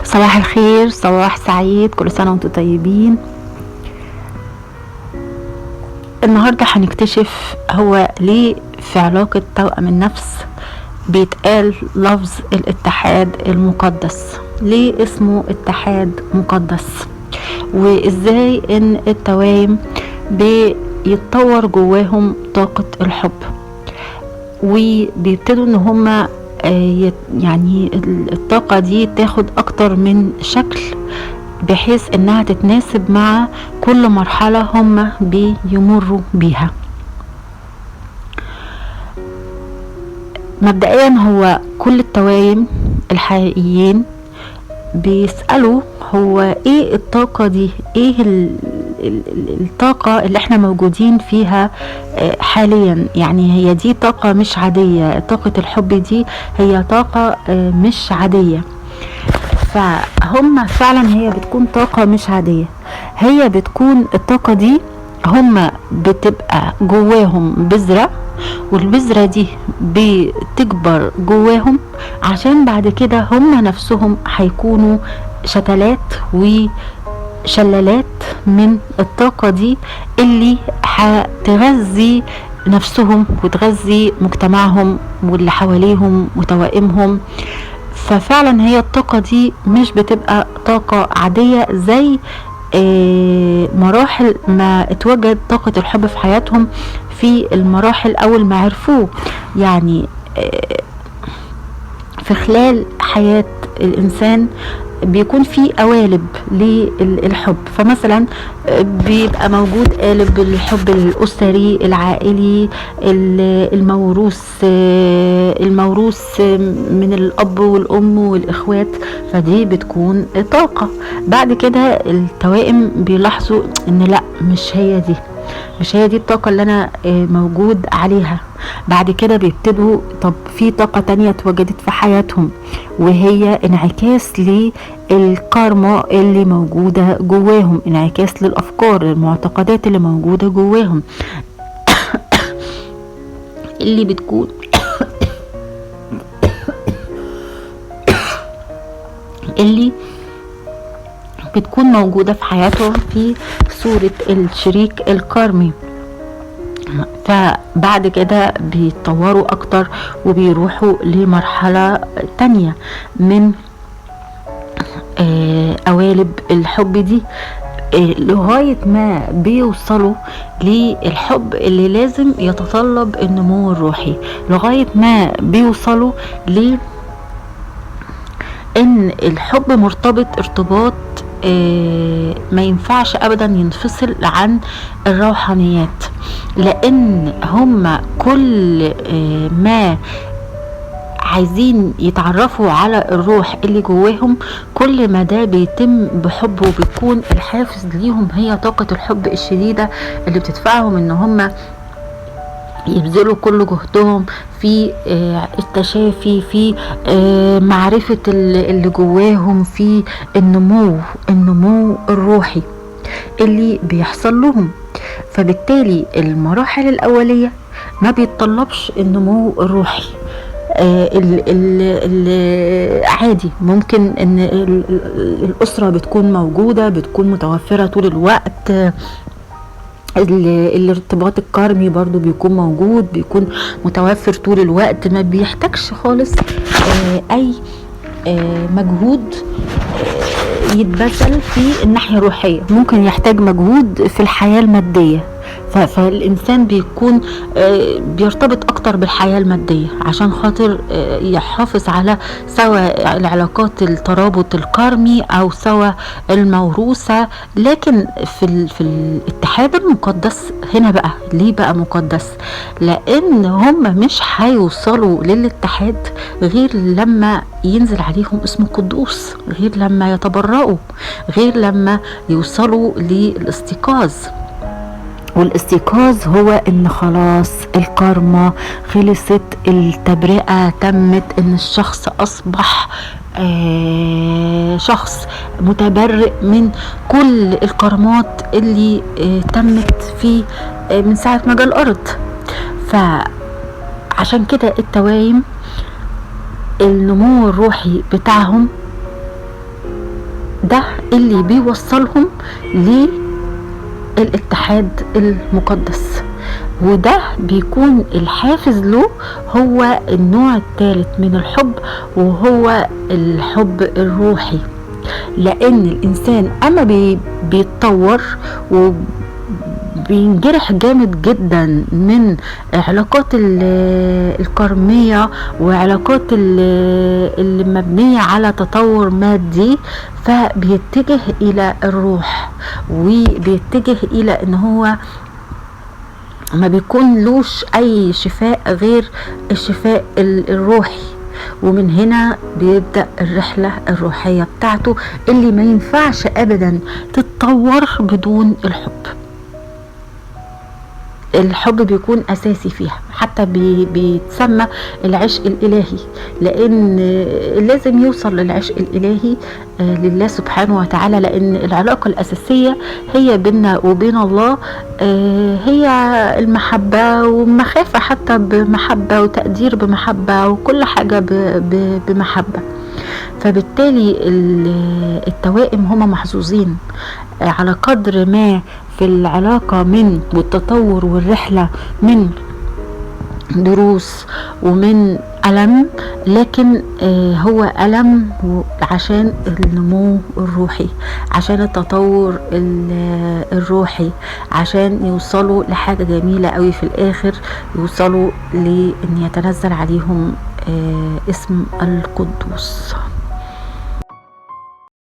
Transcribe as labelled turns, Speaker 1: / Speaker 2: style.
Speaker 1: صباح الخير، صباح سعيد، كل سنة وانتم طيبين. النهاردة هنكتشف هو ليه في علاقة توأم النفس بيتقال لفظ الاتحاد المقدس، ليه اسمه اتحاد مقدس، وازاي ان التوائم بيتطور جواهم طاقة الحب وبيبتدوا ان هما يعني الطاقة دي تاخد اكتر من شكل بحيث انها تتناسب مع كل مرحلة هما بيمروا بيها. مبدئيا هو كل التوائم الحقيقيين بيسألوا هو ايه الطاقة دي، ايه الطاقة اللي احنا موجودين فيها حاليا. يعني هي دي طاقة مش عادية، طاقة الحب دي هي طاقة مش عادية. فهم فعلا هي بتكون طاقة مش عادية، هي بتكون الطاقة دي هم بتبقى جواهم بذرة، والبذرة دي بتكبر جواهم عشان بعد كده هم نفسهم هيكونوا شتلات وشلالات من الطاقة دي اللي هتغذي نفسهم وتغذي مجتمعهم واللي حواليهم وتوائمهم. ففعلا هي الطاقة دي مش بتبقى طاقة عادية زي مراحل ما اتوجد طاقة الحب في حياتهم في المراحل أول ما عرفوه. يعني في خلال حياة الإنسان بيكون في قوالب للحب، فمثلا بيبقى موجود قالب الحب الأسري العائلي الموروث من الأب والأم والإخوات، فدي بتكون طاقة. بعد كده التوائم بيلاحظوا إن لا، مش هي دي الطاقة اللي أنا موجود عليها. بعد كده بيبتدوا طب في طاقة تانية اتوجدت في حياتهم، وهي انعكاس للكارما اللي موجودة جواهم، انعكاس للأفكار المعتقدات اللي موجودة جواهم اللي بتكون اللي بتكون موجودة في حياتهم في صورة الشريك الكارمي. فبعد كده بيتطوروا اكتر وبيروحوا لمرحلة تانية من قوالب الحب دي، لغاية ما بيوصلوا للحب اللي لازم يتطلب النمو الروحي، لغاية ما بيوصلوا ل ان الحب مرتبط ارتباط ما ينفعش ابدا ينفصل عن الروحانيات، لان هم كل ما عايزين يتعرفوا على الروح اللي جواهم كل ما ده بيتم بحب، وبيكون الحافز ليهم هي طاقة الحب الشديدة اللي بتدفعهم ان هم يبذلوا كل جهدهم في التشافي، في معرفة اللي جواهم، في النمو الروحي اللي بيحصل لهم. فبالتالي المراحل الأولية ما بيتطلبش النمو الروحي، عادي ممكن ان الأسرة بتكون موجودة، بتكون متوفرة طول الوقت، الارتباط الكارمي برضو بيكون موجود، بيكون متوفر طول الوقت، ما بيحتاجش خالص اي مجهود يتبذل في الناحية الروحية. ممكن يحتاج مجهود في الحياة المادية، فالإنسان بيكون بيرتبط أكتر بالحياة المادية عشان خاطر يحافظ على سواء العلاقات الترابط الكارمي أو سواء الموروثة. لكن في الاتحاد المقدس هنا بقى ليه بقى مقدس؟ لأن هم مش هيوصلوا للاتحاد غير لما ينزل عليهم اسم القدوس، غير لما يتبرؤوا، غير لما يوصلوا للاستيقاظ. والاستيقاظ هو ان خلاص الكارما خلصت، التبرئة تمت، ان الشخص اصبح شخص متبرئ من كل الكرمات اللي تمت في من ساعة ما جه الارض. فعشان كده التوائم النمو الروحي بتاعهم ده اللي بيوصلهم للاتحاد المقدس، وده بيكون الحافز له هو النوع الثالث من الحب، وهو الحب الروحي. لان الانسان اما بيتطور وبينجرح جامد جدا من علاقات الكرمية وعلاقات اللي مبنية على تطور مادي، فبيتجه الى الروح، وبيتجه الى ان هو ما بيكون لوش اي شفاء غير الشفاء الروحي. ومن هنا بيبدأ الرحلة الروحية بتاعته اللي ما ينفعش ابدا تتطور بدون الحب. الحب بيكون اساسي فيها، حتى بيتسمى العشق الالهي، لان لازم يوصل للعشق الالهي لله سبحانه وتعالى، لان العلاقة الاساسية هي بيننا وبين الله، هي المحبة ومخافة حتى بمحبة وتقدير بمحبة وكل حاجة بمحبة. فبالتالي التوائم هما محظوظين على قدر ما في العلاقة من والتطور والرحلة من دروس ومن ألم، لكن هو ألم عشان النمو الروحي، عشان التطور الروحي، عشان يوصلوا لحاجة جميلة قوي في الآخر، يوصلوا لأن يتنزل عليهم اسم القدوس.